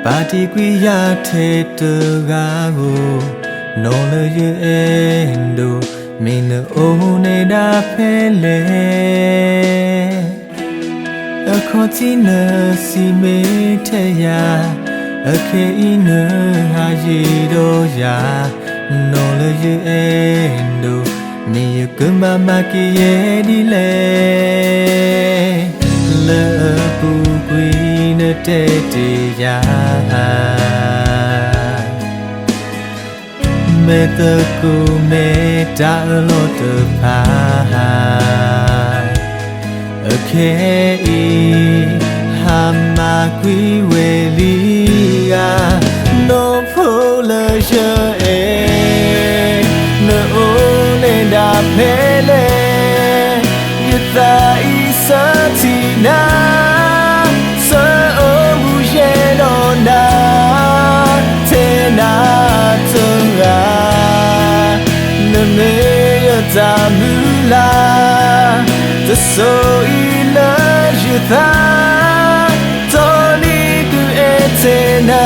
ပာ်တ့ၢ်ကွံာ်ယၤထဲတဂၤဧိၤ, နီၢ်လၢယအဲၣ်ဒိး, မ့ၢ်နအိၣ်န့ၣ်ဒၣ်ဖဲလဲၣ်. အခီၣ်ထံးနစံးမ့ၢ်ထဲယၤ, အခဲအံၤနဟးယံၤဒီးယၤ, နီၢ်လၢယအဲၣ်ဒိး, မ့ၢ်ယကဘၣ်မၤက့ၤယဲဒ်လဲၣ်. လၢအပူၤကွံာ်နတဲတ့ၢ်ယၤ မဲာ်သကိးမဲာ်တၢ်အၢၣ်လီၤတဖၣ်, အခဲအံၤ ဟးမၤကွံာ်ဝဲလံဧါ, နီၢ်ဖိလၢယအဲၣ်, နအိၣ်န့ၣ်ဒၣ်ဖဲလဲၣ်. ယသးအံၤဆၢထံၣ်နၤ, ဆၢအိၣ်မူယဲဒီးနၤ, ထဲနၤတဂၤ, နမ့ၢ်ယတၢ်မုၢ်လၢ်, တစိၤအံၤလၢယသး, တီနံၤဒုးအဲၣ်ထဲနၤ,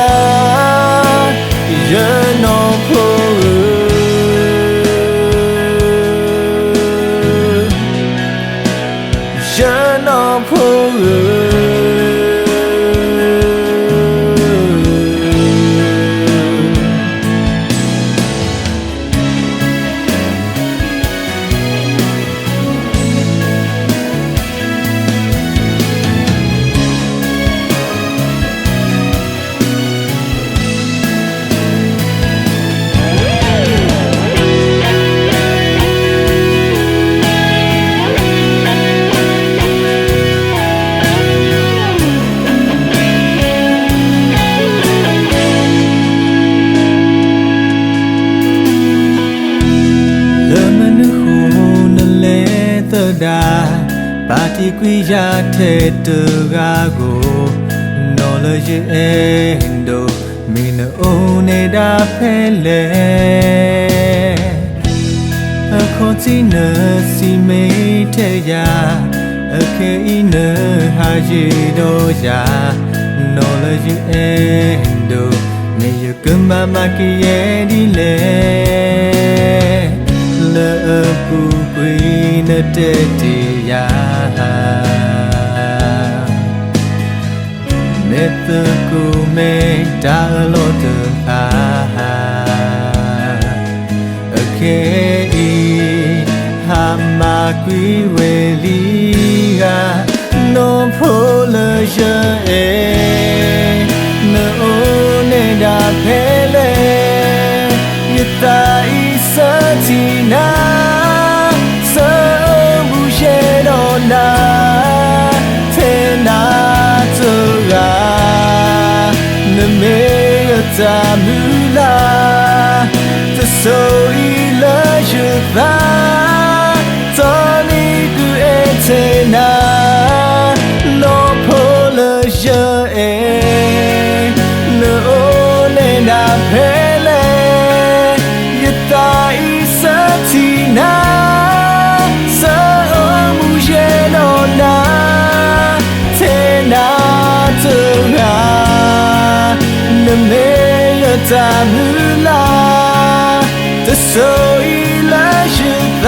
ယနီၢ်ဖိဧၢ, ယနီၢ်ဖိဧၢ. လၢမနုၤဃိနလဲၤသဒၣ်, ပာ်တ့ၢ်ကွံာ်ယၤထဲတဂၤဧိၤ, နီၢ်လၢယအဲၣ်ဒိး, မ့ၢ်နအိၣ်န့ၣ်ဒၣ်ဖဲလဲၣ်. အခီၣ်ထံးနစံးမ့ၢ်ထဲယၤ, အခဲအံၤနဟးယံၤဒီးယၤ, နီၢ်လၢယအဲၣ်ဒိး, မ့ၢ်ယကဘၣ်မၤက့ၤယဲဒ်လဲၣ်. လၢအပူၤကွံာ်နတဲတ့ၢ်ယၤ မဲာ်သကိးမဲာ်တၢ်အၢၣ်လီၤတဖၣ်, အခဲအံၤ ဟးမၤကွံာ်ဝဲလံဧါ, နီၢ်ဖိလၢယအဲၣ်, နအိၣ်န့ၣ်ဒၣ်ဖဲလဲၣ်. ယသးအံၤဆၢထံၣ်နၤ, ဆၢအိၣ်မူယဲဒီးနၤ, ထဲနၤတဂၤ, နမ့ၢ်ယတၢ်မုၢ်လၢ်, တစိၤအံၤလၢယသး, တီနံၤဒုးအဲၣ်ထဲနၤ, နီၢ်ဖိလၢယအဲၣ်, နအိၣ်န့ၣ်ဒၣ်ဖဲလဲၣ်. ယသးအံၤဆၢထံၣ်နၤ, ဆၢအိၣ်မူယဲဒီးနၤ, ထဲနၤတဂၤ, နမ့ၢ်ယတၢ်မုၢ်လၢ်, တစိၤအံၤလၢယသ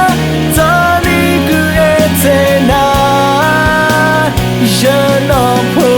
း, တီနံၤဒုးအဲၣ်ထဲနၤ, ယနီၢ်ဖိ